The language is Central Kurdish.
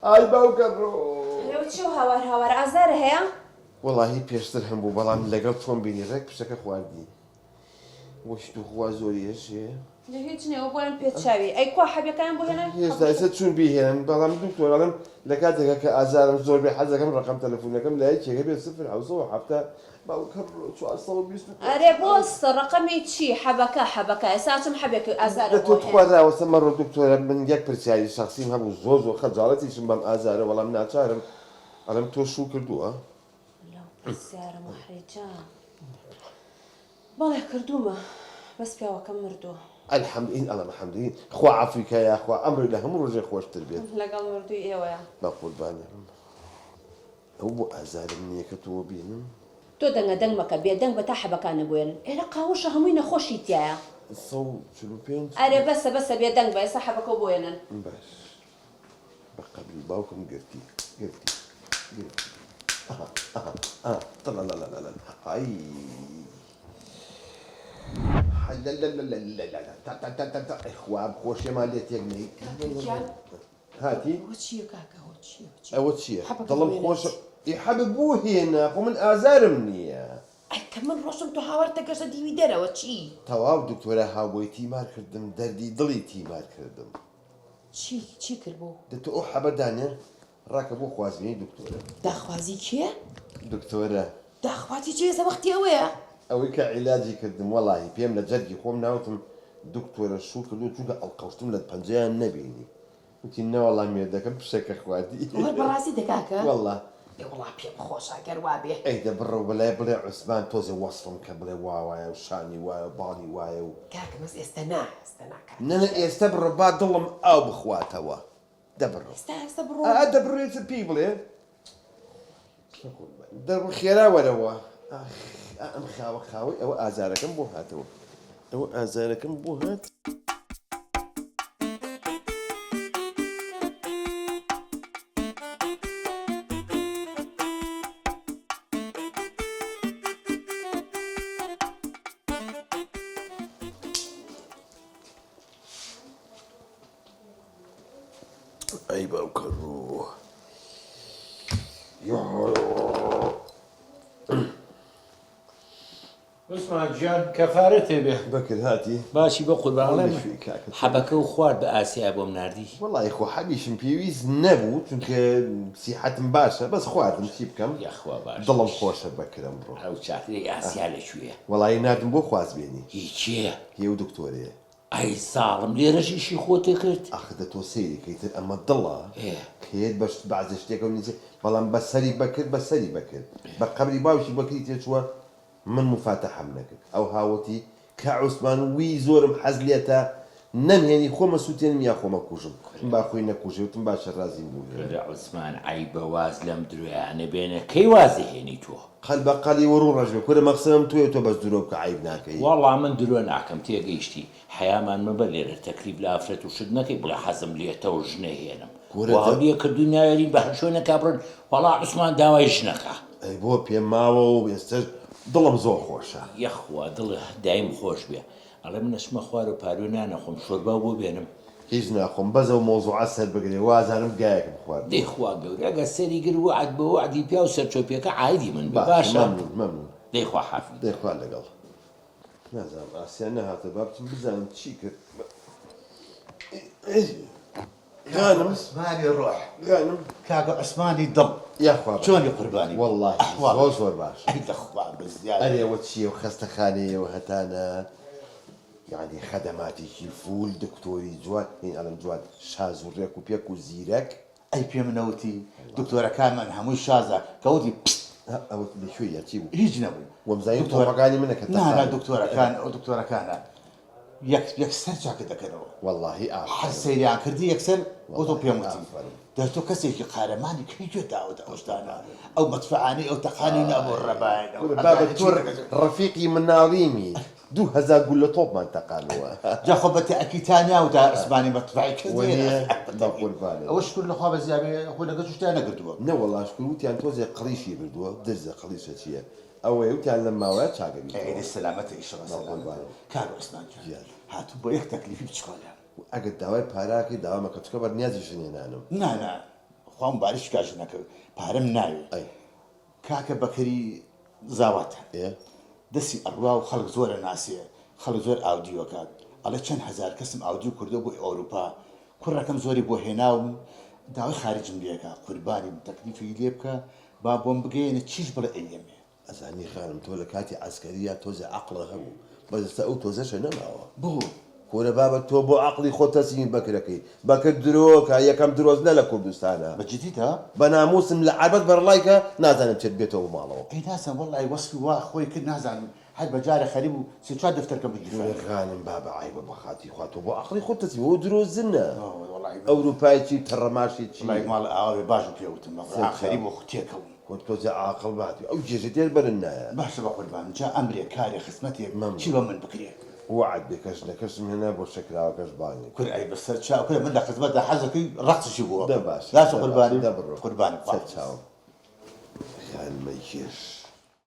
ئای باوکە ڕۆ. ئەرێ چیە هاوار هاوار ئازارە هەیە؟ وەڵاهی پێشتر هەمبوو بەڵام لەگەڵ تۆم بینی ڕێک پشەکە خواردی وەش توخوا زۆری ئێشێ. لە هیچ نیە ئەوە بۆیان پێچاوی ئەی کوا حەبەکەیان بۆ هێنای؟ هێشتا ئێستا چوون بیهێنن بەڵام دکتۆر ئەڵێم لە کاتێکا کە ئازارم زۆر بێ حەزەکەم ڕەقەم تەلەفونەکەم لە یەکێک هەبێ سفر 770 باوکە ڕۆ 425 ئەرێ بۆستە ڕەقەمی چی حەبەکە حەبەکە ئێستا ئەچم حەبێک ئازارە دە بۆ تۆ تخوا هێنم. راوەستە مەڕۆ دکتۆرە من یەک پرسیاری شەخسیم هەبوو زۆر زۆر خەجاڵەتیشم بەم ئازارە وەڵام ناچارم ئەڵێم تۆ شوو کردووە؟ لەو پرسیارە موحریجە بەڵێ کردوومە بەس پیاوەکەم مردووە. الحمد ان ئەڵێم الحمد خوا عەفوی کا یاخوا ئەمڕۆی لە هەموو ڕۆژێ خۆشتر بێت. لەگەڵ مردووی ئێوەیە. بەقوربانی بم. ئەو بۆ ئازارم نییە کە تۆ بینم. تۆ دەنگە دەنگ مەکە بێدەنگ بە تا حەبەکان نەبوێنن ئێرە قاوشە هەمووی نەخۆشی تیایە. 145. ئەرێ بەسە بەسە بێدەنگ بە ئێستا حەبەکەو بۆێنن. باش بە قەبری باوکم گرتی گرتی گرتی ئەها ئەها ئا تڵەڵەڵەڵەڵە ئای حەلەلەلەلەلەلە تا تا تا تا تا ئەی خوا ئەم خۆشیەمان لێ تێک نەی. کاکە گیان. هاتی؟ ئەوە چییە کاکە ئەوە چییە ئەوە چییە؟ ئەوە چییە؟ حەبەکەت دڵم بۆ هێنای خۆشە چی؟ ئێ حەبت بۆ هێنا خۆ من ئازارم نییە. ئەی کە من ڕۆشتم تۆ هاوارت دەگەشتە دیوی دەرەوە چی؟ تەواو دکتۆرە هاوبۆی تیمار کردم دەردی دڵی تیمار کردم. چی چی کرد بۆ؟ دە تۆ ئەو حەبە دانێ ڕاکە بۆ خوازبێنی دکتۆرە. داخوازی کێ؟ دکتۆرە. داخوازی چی ئێستا وەختی ئەوەیە؟ ئەوەی کە عیلاجی کردم وەڵاهی پێم لە جەرگی خۆم ناوتم دکتۆرە شوو کردووە چونکە ئەڵقەوشتم لە پەنجەیان نەبینی. وتی نەوەڵا مێردەکەم پشەکە خواردی. وەر بەڕاستی دە کاکە؟ وەڵا. ئێ وەڵا پێم خۆشە گەر وابێ. ئەی دە بڕۆ بەلای بڵێ عوسمان تۆزێ وەسفم کە بڵێ وا وایە و شانی وایە و باڵی وایە و. کاکە بەس ئێستە نا ئێستە نا کاکە. نەنا ئێستە بڕۆ با دڵم ئاو بخواتەوە دە بڕۆ. ئێستا ئێستا بڕۆ. ئا دە بڕۆ ئێستا پێی بڵێ. دە بڕۆ خێرا وەرەوە. ئاخ ئا ئەم خاوە خاوەی ئەوە ئازارەکەم بۆ هاتەوە ئەوە ئازارەکەم بۆ هات. ئەی باوکە ڕوو. عوسمان گیان کەفارەتێ بێ. بەکر هاتی؟ باشی بەقوربان ئەڵێم لەکوێی کاکە تۆ؟ حەبەکە و خوارد بە ئاسیا بۆم ناردی. وەڵایی خۆ حەبیشم پێویست نەبوو چونکە سیحەتم باشە بەس خواردم چی بکەم یاخوا باشە دڵم خۆشە بەکر ئەمڕۆ. ئەو چاکرەی ئاسیا لەکوێیە؟ وەڵایی ناردم بۆ خوازبێنی. هی کێ؟ هی ئەو دکتۆرەیە. ئەی زاڵم لێرەش ئیشی خۆتە کرد؟ ئاخ دە تۆ سەیری کە ئیتر ئەمە دڵە کە یەت بە بەعزێ شتێکەوە نزیک بەڵام بە سەری بەکر بە سەری بەکر بە قەبری باوکی بەکری تێچووە من موفاتەحەم نەکرد ئەوها وتی کە عوسمان وی زۆرم حەز لێتە نەمهێنی خۆمە سوتێنم یا خۆمە کوژم وتم با خۆی نەکوژێ وتم باشە رازیم بوو هێنم. کورە عوسمان عەیبە واز لەم درۆیانە بێنە کەی وازی هێنی تۆ؟ قەل بە قەلی و ڕوو ڕەش بێ کورە مەخسەمم تۆیە تۆ بەس درۆ بکە عەیب ناکەی. وەڵا من درۆ ناکەم تێگەیشتی حەیامان مەبە لێرە تەکلیف لە ئافرەت و شت نەکەی بڵێ حەزم لێتە و ژنە هێنم کورە وا دە. لێ کردووی ناوێرین بە هەر شوێنێکا بڕۆین وەڵا عوسمان داوای ژنەکا. ئەی بۆ پێم ماوە و ئێستەش دڵم زۆر خۆشە. یەخوا دڵت دایم خۆش بێ. ئەڵێ من ئەچمە خوارەوە پاروێ نان ئەخۆم شۆرباو بۆ بێنم. هیچ ناخۆم بەس ئەو مەوزوعە سەر بگرێ وازانم گایەکم خواردووە. دەی خوا گەورە ئەگەر سەری گرت وەعد بە وەعدی پیاو سەرچۆپیەکە عایدی من بێ باشە باشە مەمنون مەمنون. دەی خوا حافیز. دەی خوا لەگەڵ. نازانم ئاسیا نەهاتە با بچم بزانم چی کرد. کاکە عوسمانی ڕۆح. غانم. کاکە عوسمانی دڵ. یاخوا باشە. چۆنی قوربانی. وەڵاهی زۆر زۆر باشم. ئەی دەخوا بزیاد. ئەرێ ئەوە چیە و خەستەخانەیە و هەتانە یانی خەدەماتێکی فول دکتۆری جوان هین ئەڵێم جوان شاز و ڕێک و پێک و زیرەک. ئەی پێم نەوتی دکتۆرەکانمان هەمووی شازە کە وتی پست. ئەوە لە کوێ یا چی بوو؟ هیچ نەبوو. وەمزانی تۆپەکانی منە کە نا نا دکتۆرەکان ئەو دکتۆرەکانە یەک یەکسەر چاکت دەکەنەوە. وەڵاهی ئافەرم. هەر سەیریان کردی یەکسەر بۆ تۆ پێم وتی ئافەرم. دە تۆ کەسێکی قارەمانی کەی گوێت داوەتە ئەو شتانە ئەو مەدفەعانەی ئەو تەقانی نابوو ڕەبایەنە کورە بابە تۆ ڕەفیقی مناڵیمی 2000 گوللە تۆپمان تەقانەوە. جا خۆ بە تەئکید تا ناوتە عوسمانی مەدفەعی کەس نییە وەنیە بەقوربانت. ئەوە شکور لە خوا بەزیابێ خۆ لەگەڵ شتیان نەگرتووە. نەوەڵا شکور وتیان تۆزێ قڵیشی بردووە درزە قڵیشە چییە ئەوەیە وتیان لەم ماوەیە چاکەبیتەوە. ئەی دەی سەلامەتە ئیشەڵا سەلامەتە کاک عوسمان گیان هاتووم بۆ یەک تەکلیفی بچکۆلە. ئەگەر داوای پارە ئەکەی داوا مەکە چونکە بەر نیازی ژن هێنانم. نا نا خوا مبارکی کا ژنەکە پارەم ناوێ ئەی. کاکە بەکری زاواتە ئێ. دەسی ئەڕوا و خەڵک زۆر ئەناسێ خەڵک زۆر ئاودیو ئەکات ئەڵێ چەند هەزار کەسم ئاودیو کردوە بۆ ئەوروپا کوڕەکەم زۆری بۆ هێناوم داوای خارجم لێ ئەکا قوربانی بم تەکلیفی لێ بکە با بۆم بگەیەنێ چیش بڵێ ئەیەمێ. ئەزانی خانم تۆ لە کاتی عەسکەرییا تۆزێ عەقڵت هەبوو بەس ئێستا ئەو تۆزەشە نەماوە. بۆ؟ کورە بابە تۆ بۆ عەقڵی خۆت تەسلیمی بەکرەکەی بەکر درۆکە یەکەم درۆزنە لە کوردستانا. بە جدیتە؟ بە ناموسم لە عەربەت بەرەڵای کە نازانم چێت بێتەوە بۆ ماڵەوە. ئەی نازانم وەڵای وەسفی وا خۆی کرد نازانم هەر بە جارێ خەریک بوو سێ چوار دەفتەرکەم بگیرسانێ. کورە خانم بابە عەیبە بە خاتری خوا تۆ بۆ عەقڵی خۆت تەسلیمی ئەوە درۆزنە ئەوروپای چی تەڕەماشی چی. وەڵای ماڵ ئاوا بێ باش بوو پێ وتم بە قورعان خەریک بوو خو تێکەوم. خۆ تۆزێ عاقڵ بە هاتووی ئەو گێژە تێر بەرن نایە. باشە بە قوربان جا ئەمرێ کارێ خزمەتێک چی بە من بکرێ. وەعد بێ کە ژنەکەشم هێنا بۆ شەکراوەکەش بانگی. کورە ئەی بە سەر چاو کورە من لە خزمەتدا حەزەکەی ڕەقسیشی بۆ دە ئەکەم باشە باشە دە باشە قوربانی دە بڕۆ قوربانی سەر خواحافیز. چاوم خانمە گێژ.